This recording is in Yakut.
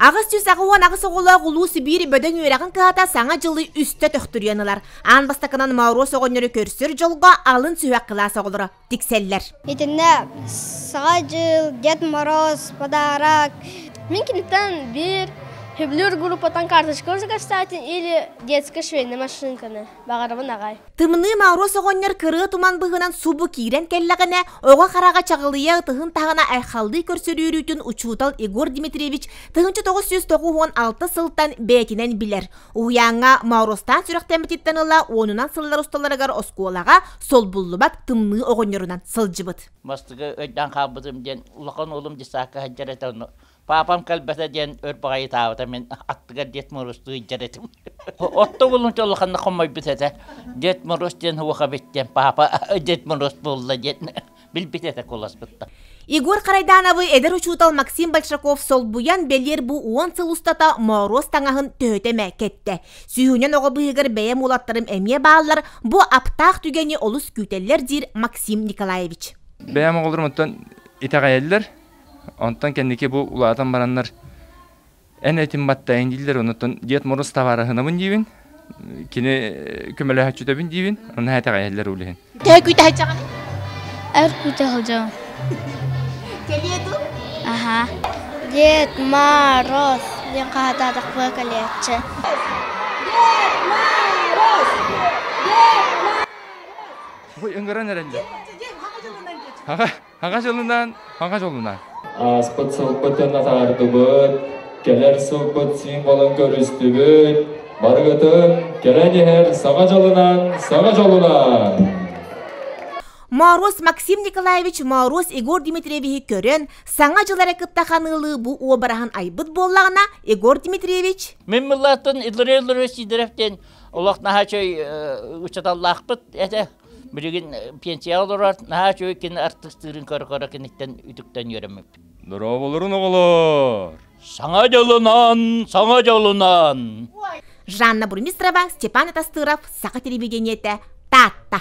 888 оҕолоох улуу Сибиир бөдөҥ үөрэҕин кыһата Саҥа дьылы үстэ төхтүрүйэн ылар. Аан бастакынан Моруос оҕонньору көрсөр дьолго алын сүһүөх кылаас оҕолоро тиксэллэр. Итиннэ Саҥа дьыл, Дед Мороз, подарок. Мин киниттэн биир Хөблүр группаттан карточка заказать или детская швейная машинканы баҕарабын аҕай. Тымныы Моруос оҕонньор кырыа туман быһынан субу киирэн кэллэҕинэ, оҕо хараҕа чаҕылыйа ытыһын таһына айхаллыы көрсөр үөрүүтүн учуутал Егор Дмитриевич 1996 сылтан бэйэтинэн билэр. Уһуйааҥҥа Моруостаан сүрэхтэммититтэн ыла уонунан сыллар усталарыгар оскуолаҕа солбуллубат тымныы оҕонньорунан сылдьыбыт. Бастакы өйдөөн хаалбытым диэн улахан уолум десакка сылдьар этэ ону Паапам кэлбэтэ диэн өр баҕайы ытаабыта мин аттыгар Дед Морозтуу илдьэр этим. Отто булунча улаханнык хомойбут этэ. Дед Мороз диэн уоха эбит диэн паапа Дед Мороз буолла диэн билбит этэ куоласпытта. Егор Харайдановы эдэр учуутал Максим Большаков солбуйан бэлиэр бу уон сыл устата Моруос таҥаһын төһөтө эмэ кэттэ. Сүүһүнэн оҕо быыһыгар бэйэм уолаттарым эмиэ бааллар, бу аптаах түгэни олус күүтэллэр диир Максим Николаевич. Бэйэм оҕолорум оттон итэҕэйэллэр, Онтон кэнники бу улаатан бараннар эн этим баттайын дииллэр, онтон Дед Мороз табаарыһынабын диибин, кини көмөлөһөөччүтэбин диибин, онно итэҕэйэллэр ол иһин. Төһө күүтэ сылдьаҕыный? Өр күүтэ сылдьабын. Кэлиэ дуу? Аха. Дед Мороз диэн хаһытаатахпына кэлиэччи. Дед Мороз! Дед Мороз! Ой, ыҥыран эрэллэр. Хаҥа дьылынан, хаҥа дьолунан. Ааспыт сылбытын атаардыбыт, кэлэр сылбыт символын көрүстүбүт. Барыгытын кэлэн иһэр саҥа дьолунан, саҥа дьолунан! Моруос Максим Николаевич Моруос Егор Дмитриевиһи көрөн, Саҥа дьыл эрэ кытта ханыылыы бу уобараһын айбыт буоллаҕына, Егор Дмитриевич Мин мыллааттан Илларион Илларионович Сидоров диэн олох наһаа үчүгэй учууталлаахпыт этэ. Билигин пенсияҕа олорор, наһаа үчүгэй кини артыыстыырын көрө-көрө киниттэн үтүктэн үөрэммиппит. Дорооболорун оҕолор! Саҥа дьолунан, саҥа дьолунан! Жанна Бурмистрова, Степан Атастыров, Саха телевидениетэ, Таатта.